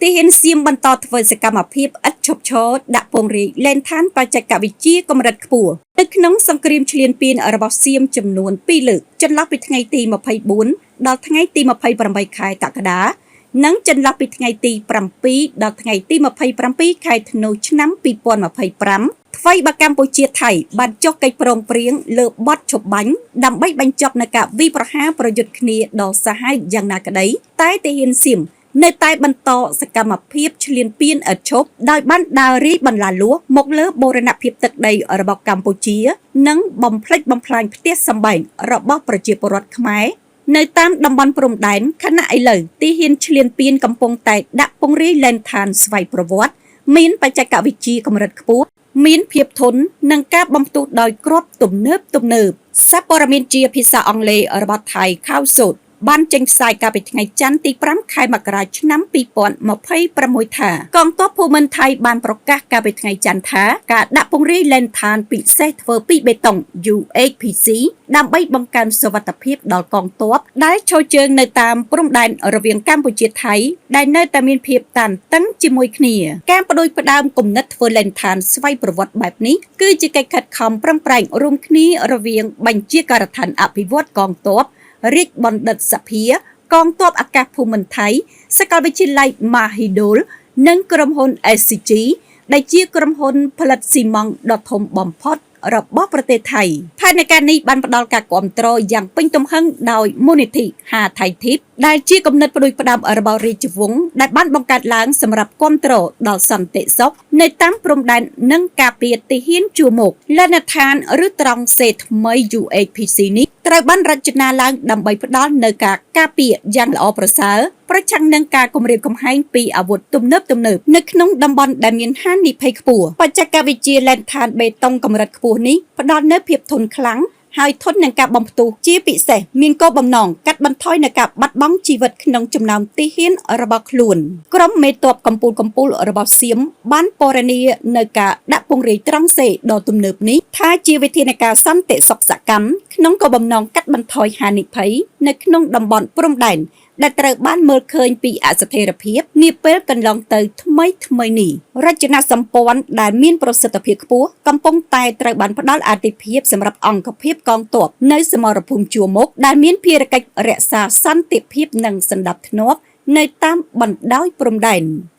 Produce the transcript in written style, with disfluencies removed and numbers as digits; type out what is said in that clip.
ទាហានសៀមបន្តធ្វើសកម្មភាពឥតឈប់ឈរដាក់ពង្រាយលែនឋានបច្ចេកវិទ្យាកម្រិតខ្ពស់នៅក្នុងសង្គ្រាមឈ្លានពានរបស់សៀមចំនួន2លើកចន្លោះពីថ្ងៃទី24ដល់ថ្ងៃទី28ខែកក្កដានិងចន្លោះពីថ្ងៃទី7ដល់ថ្ងៃទី27ខែធ្នូឆ្នាំ2025ថ្វីបើកម្ពុជាថៃបានចុះកិច្ចព្រមព្រៀងលើបទឈប់បាញ់ដើម្បីបញ្ចប់នូវការវាយប្រហារប្រយុទ្ធគ្នាដ៏សាហាវយ៉ាងណាក្តីតែទាហានសៀមនៅតែបន្តសកម្មភាពឈ្លានពានឥតឈប់ដោយបានដើររាយបន្លាលួសមកលើបូរណភាពទឹកដីរបស់កម្ពុជា និងបំផ្លិចបំផ្លាញផ្ទះសម្បែងរបស់ប្រជាពលរដ្ឋខ្មែរនៅតាមតំបន់ព្រំដែនខណៈឥឡូវទាហានឈ្លានពានកំពុងតែដាក់ពង្រាយលែនឋានស្វ័យប្រវត្តិមានបច្ចេកវិទ្យាកម្រិតខ្ពស់មានភាពធន់និងការបំផ្ទុះដោយគ្រាប់ទំនើបទំនើបសារព័ត៌មានជាភាសាអង់គ្លេសរបស់ថៃខៅសូតបានចេញផ្សាយកាលពីថ្ងៃច័ន្ទទី5ខែមករាឆ្នាំ2026ថាកងទ័ពភូមិន្ទថៃបានប្រកាសកាលពីថ្ងៃច័ន្ទថាការដាក់ពង្រាយលែនឋានពិសេសធ្វើពីបេតុង UHPC ដើម្បីបង្កើនសុវត្ថិភាពដល់កងទ័ពដែលឈរជើងនៅតាមព្រំដែនរវាងកម្ពុជាថៃដែលនៅតែមានភាពតានតឹងជាមួយគ្នាការបដិបដើមគំនិតធ្វើលែនឋានស្វ័យប្រវត្តិបែបនេះគឺជាកិច្ចខិតខំប្រឹងប្រែងរួមគ្នារវាងបញ្ជាការដ្ឋានអភិវឌ្ឍកងទ័ពរាជបណ្ឌិតសភាកងទ័ពអាកាសភូមិន្ទថៃសាកលវិទ្យាល័យ Mahidol និងក្រុមហ៊ុន SCG ដែលជាក្រុមហ៊ុនផលិតស៊ីម៉ងត៍ដ៏ធំបំផុតរបស់ប្រទេសថៃផែនការនេះបានផ្ដល់ការគាំទ្រយ៉ាងពេញទំហឹងដោយមូលនិធិហាថៃធីបដែលជាគំនិតផ្ដួចផ្ដើមរបស់រាជវង្សដែលបានបង្កើតឡើងសម្រាប់គាំទ្រដល់សន្តិសុខនៅតាមព្រំដែននិងការពារទាហានជួរមុខលនដ្ឋានឬត្រង់សេថ្មី UHPC នេះត្រូវបានរចនាឡើងដើម្បីផ្ដល់នូវការការពារយ៉ាងល្អប្រសើរប្រឆាំងនឹងការគំរាមកំហែងពីអាវុធទំនើបទំនើបនៅក្នុងតំបន់ដែលមានហានិភ័យខ្ពស់បច្ចេកវិទ្យាលែនឋានបេតុងកម្រិតខ្ពស់នេះផ្ដល់នូវភាពធន់ខ្លាំងហើយធន់នឹងការបំផ្ទុះជាពិសេសមានគោលបំណងកាត់បន្ថយនូវការបាត់បង់ជីវិតក្នុងចំណោមទាហានរបស់ខ្លួនក្រុមមេទ័ពកម្ពុជាកម្ពុជារបស់សៀមបានពណ៌នានៅការដាក់ពង្រាយត្រង់សេដ៏ទំនើបនេះថាជាវិធានការសន្តិសុខសកម្មក្នុងគោលបំណងកាត់បន្ថយហានិភ័យនៅក្នុងតំបន់ព្រំដែនដែលត្រូវបានមើលឃើញពីអស្ថិរភាពនាពេលកន្លងទៅថ្មីថ្មីនេះរចនាសម្ព័ន្ធដែលមានប្រសិទ្ធភាពខ្ពស់កំពុងតែត្រូវបានផ្ដល់អាទិភាពសម្រាប់អង្គភាពកងទ័ពនៅសមរភូមិជួរមុខដែលមានភារកិច្ចរក្សាសន្តិភាពនិងសណ្ដាប់ធ្នាប់នៅតាមបណ្ដោយព្រំដែន។